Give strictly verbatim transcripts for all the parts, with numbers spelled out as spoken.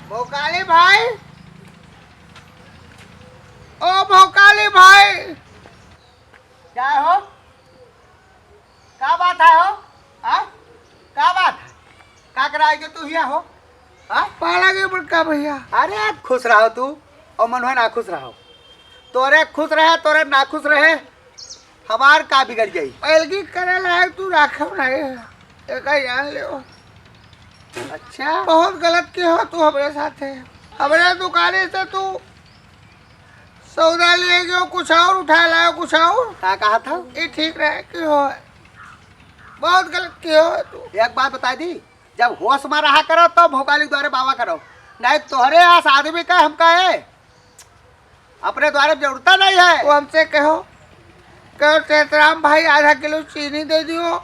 भोकाली भाई, ओ भोकाली भाई। क्या हो? का बात है हो? हाँ? का बात है? का कराए के तू हिया हो? हाँ? पाला के बड़का भैया। अरे खुश रहो तू, और मन हो ना खुश रहो। तोरे खुश रहे, तोरे ना खुश रहे, हमार का बिगड़ जाई? पैलगी करे लायक तू राखब नहीं है, एका जान लेओ। अच्छा। बहुत गलत किहो तू हमरे साथे। हमरे दुकाने से तू सौदा लिए गयो, कुछ और उठा लायो, कुछ और। का कहा था? ये ठीक रहे कि हो, बहुत गलत किहो तू। एक बात बता दी, जब होश में रहा करो तो भोकाली द्वारे बाबा करो, नहीं तोहरे आस आदमी का हमका है, अपने द्वारे जरूरत नहीं है। वो हमसे कहो, कहो चैतराम भाई आधा किलो चीनी दे दियो,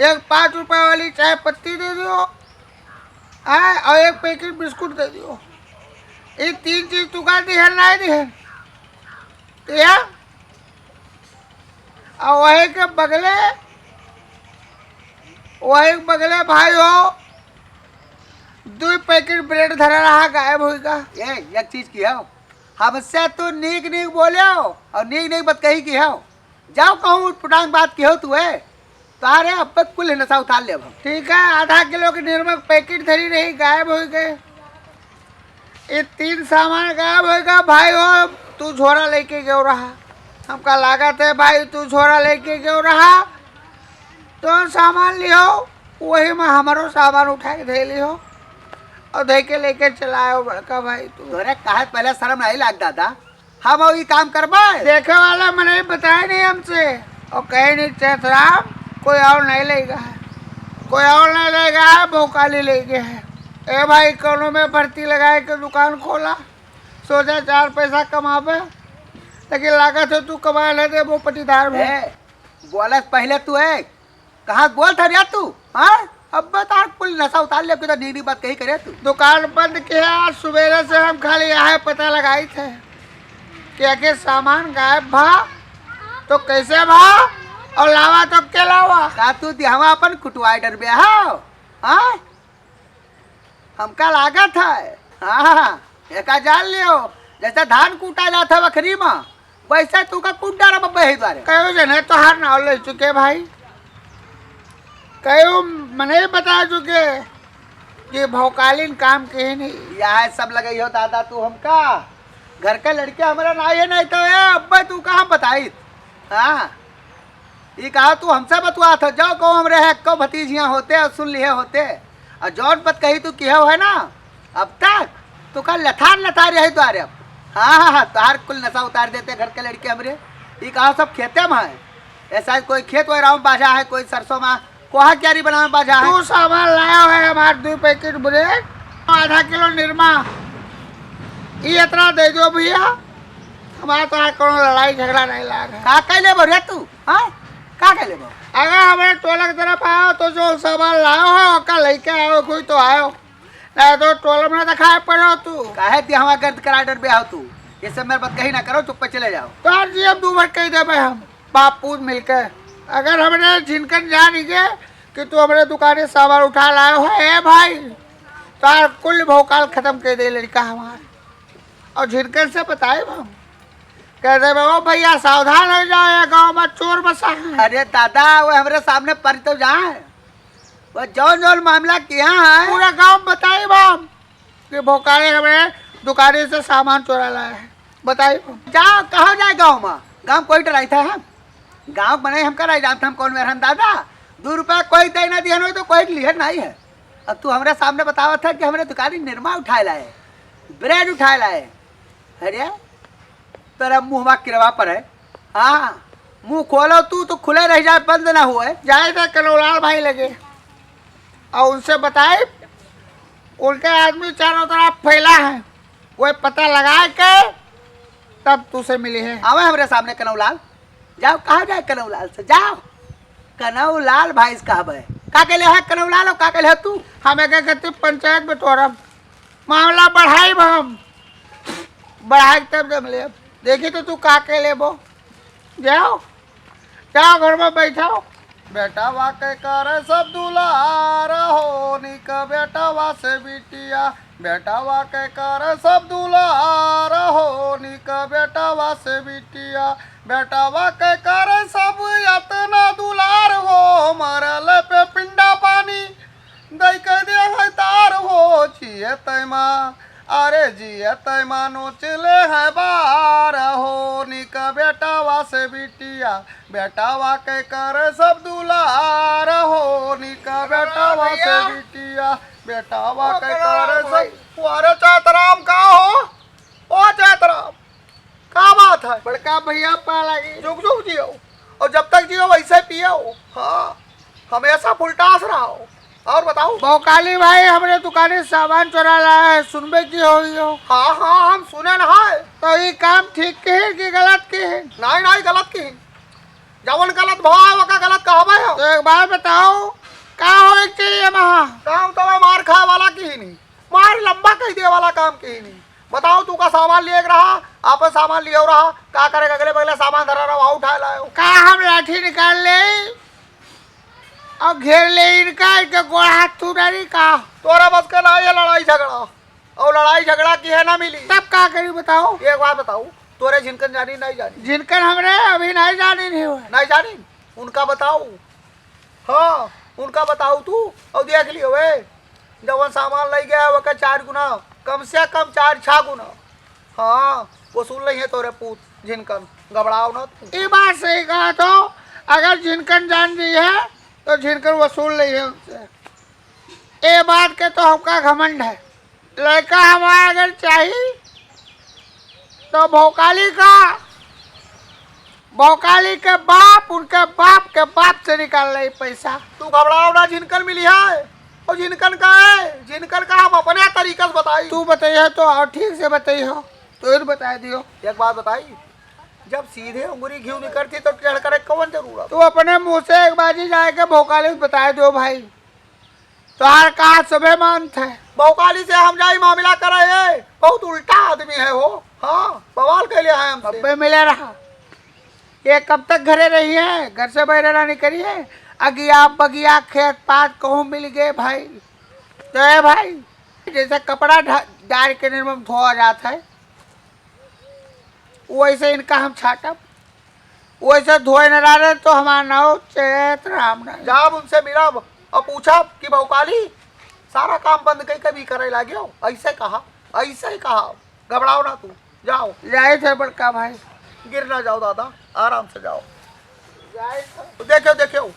एक पाँच रुपए वाली चाय पत्ती दे दियो, आय, और एक पैकेट बिस्कुट दे दियो। ये तीन चीज तू का दिहन, नहीं दिहन? तो या, और वही के बगले, वही के बगले भाई हो, दो पैकेट ब्रेड धरा रहा, गायब होइगा। ए, एक चीज की हो, हमसे तू नीक नीक बोले हो और नीक नीक बतकही की हो, जाओ कहूँ उटपुटांग बात की हो तू है, तारे अब तक कुल नशा उतार ले अब हम। ठीक है, आधा किलो के निरमा पैकेट धरी रही, गायब हो गए। ये तीन सामान गायब होइगा भाई हो, तू झोरा लेके गयो रहा। हमका लागत है भाई तू झोरा लेके गयो रहा, तो सामान लिहो, वही में हमारो सामान उठा के धे लिहो और धे के लेके चलायो बड़का भाई तू। तोरे कहे पहले शर्म नहीं लाग दादा, हम ई काम करबे? देखे वाला मनई बताए नहीं हमसे और कहे नहीं चैतराम कोई और नहीं लेगा है, कोई और नहीं लेगा है, भोकाली लेके है। ए भाई कौनो में भर्ती लगाए के दुकान खोला, सोचा चार पैसा कमाबे, लेकिन लागत है तू कमाए न देबो पटीदार में। ए, बोलत पहले तू है, कहाँ बोलत है रे तू? हाँ, अब तार कुल नशा उतार ले, तो नीक नीक बात कही करे तू। दुकान बंद किया, सुबेरे से हम खाली यह पता लगाई थे कि आखिर सामान गायब भा तो कैसे भा और लावा तो के लावा। का तू दिहवा अपन कुटवाए डरबे हो? हाँ, हमका लागत है, हाँ, एका जान लियो, जैसे धान कूटा जात है बखरी में, वैसे तू का कूट डारा बब्बे ही द्वारे। कहो जने तोहार नाव ले चुके भाई, कहो मने बता चुके कि भौकालीन काम के नहीं। यह सब लगई हो दादा तू हमका, घर के लड़के हमारा ना ये नहीं तो ए अब्बे तू कहाँ बताई? हाँ, ई कहा तू हमसे बतुआ था, जाओ कहो हमरे है, कहो भतीजियाँ होते और सुन लिए होते, और जौन बात कही तू किहे है ना, अब तक तू का लथार लथार यही द्वारे अब। हाँ, हाँ, हाँ, तार कुल नशा उतार देते घर के लड़के हमरे। ई कहा सब खेते में है, ऐसा कोई खेत वगैरह में बाझा है, कोई सरसों में, कोहा क्यारी बनावे में बाझा है। तू सामान लाया है हमार दो पैकेट ब्रेड, आधा किलो निरमा, ई इतना दे दो भैया, हमारा तो आज कोनो लड़ाई झगड़ा नहीं लाग है। का कह लेबो रे तू? हाँ? का कह लेबो? अगर हमारे टोला की तरफ आओ तो जो सामान लाओ हो, ओका लेके आओ, कोई तो आओ, नहीं तो टोला में ना दिखाई पड़ो तू। काहे दिया हमारा गर्द करा डर बे आओ तू? ये सब मेरे बात कही ना करो, चुप पे चले जाओ। तो आज ये दू बार कह देबे हम, बाप पूत मिलके। अगर हमने झिनकन जान गए कि तू हमारे दुकाने सामान उठा लाओ है, ए भाई, तार कुल भौकाल खत्म कर दे लड़का हमार। और झिनकन से बताए हम, कह दे, "ओ भैया, सावधान हो जाओ, ये गाँव में चोर बसा है।" अरे दादा, वो हमरे सामने पड़ तो जाए, वो जौन जौन मामला किया है। पूरा गाँव में बताई हम कि भोकाले हमरे दुकाने से सामान चोरा लाए हैं। बताई हम। जाओ, कहो जाए गाँव में, गाँव कोई डराई था हम? गाँव बने हम कराई जानते हम कौन मेहरन दादा, दो रुपया कोई दे ना दिहन हो तो कोई लिहन नहीं है। अब तू हमरे सामने बतावत है कि हमरे दुकानी निरमा उठाए लाए, ब्रेड उठाए लाए। अरे, तोरा मुँहवा किरवा पर है। हाँ, मुँह खोलो तू तो खुले रह जाए, बंद ना हुए। जाए तो कनौलाल भाई लगे और उनसे बताए, उनके आदमी चारों तरफ फैला है, वह पता लगा के तब तुझसे मिली है। आवे हमरे सामने कनौलाल, जाओ, कहा जाए कनौलाल से, जाओ। कनौलाल भाई से कहबे, का कहले है कनौलाल और का कहले है तू? हम एक एक पंचायत बटोरब, मामला बढ़ाई हम, बढ़ाई तब जम ले। देखी तो तू का कह लेबो। जाओ, जाओ घर में बैठो। बेटवा के करे सब दुलार हो, निक बेटवा से बिटिया। बेटवा के करे सब दुलार हो, निक बेटवा से बिटिया। बेटवा के करे सब यतना दुलार हो, मरल पे पिंडा पानी दई के दे है तार हो। जियत मा, अरे जियत मा नोच ले है बार हो, निक बेटवा से बिटिया। बेटवा के करे सब दुलार हो, निक बेटवा से भैया। बिटिया। बेटवा ओ के कलाकार करे भाई। सब, अरे चैतराम का हो? ओ चैतराम, का बात है? बड़का भैया पा लगी। जुग जुग जियो, और जब तक जियो वैसे पियो। हाँ, हमेशा फुलटास रहो। और बताओ। भौकाली भाई, हमरे दुकाने से सामान चोरा लाया है, सुनबे की हो यो? हाँ, हाँ, हम सुने न है। तो ये काम ठीक किहिन कि गलत किहिन? नहीं, नहीं, गलत किहिन। जवन गलत भवा है, ओका गलत कहबे हो। तो एक बात बताओ, का होए के चाहिए महा? काम तो मैं मार खाए वाला किहिन, मार लंबा कह दे वाला काम किहिन। बताओ, तू का सामान लिए के रहा, आपन सामान लियो रहा, का करे, अगले बगले सामान धरा रहा, वहाँ उठाए लायो। का हम लाठी निकाल ले और घेर ले इनका, इनके गोड़ हाथ तू डरी का? तोरा बस का ना ये लड़ाई झगड़ा, और लड़ाई झगड़ा किहे ना मिली। तब का करी बताओ? एक बात बताओ, तोरे झिनकन जानी नहीं जानी? झिनकन हमरे अभी नहीं जानी नहीं हुए। नहीं जानी? उनका बताओ। हाँ, उनका बताओ तू, और देख लियो वे, जवन सामान लई गया है, ओकर चार गुना, कम से कम चार छह गुना। हाँ, वसूल नहीं है तोरे पूत, झिनकन, घबराओ ना तू। ई बात सही कहा तो, अगर झिनकन जान दी है, तो झिनकन वसूल नहीं है उनसे। ए बात के तो हमका घमंड है। लड़का हमारा अगर चाही, तो भौकाली का, भौकाली के बाप, उनके बाप के बाप से निकाल ले पैसा। तू घबराओ ना, झिनकन मिली है। और झिनकन का है, झिनकन का हम अपने तरीका से बताई। तू बताइए तो, और ठीक से बताइए, तू ही बता दियो। एक बात बताई, जब सीधे उंगली घी निकलती तो टेढ़ करे कौन जरूरत? तू अपने मुंह से एक बाजी जाए के भौकाली से बता दो भाई। तोहार कहा सबे मानत है। भौकाली से हम जाई मामला करे, ये बहुत उल्टा आदमी है हो। हाँ, बवाल कैले है हमसे। अबे मिले रहा, ये कब तक घरे रही है, घर से बाहर ना निकली है। अगिया बगिया खेत पात कहूँ मिल गए भाई, तो ए भाई, जैसे कपड़ा ढा-, डाल के निर्मम धोआ जात है, वैसे इनका हम छाटब। वैसे धोए न रहे तो हमार नाव चैत राम नहीं। जाब उनसे मिलब और पूछब कि भौकाली, सारा काम बंद कई के भी करे लाग्यो। ऐसे कहा, ऐसे ही कहा, घबराओ ना तू, जाओ। जाए थे बड़का भाई। गिर ना जाओ दादा, आराम से जाओ। जाए थे। देखो, देखो,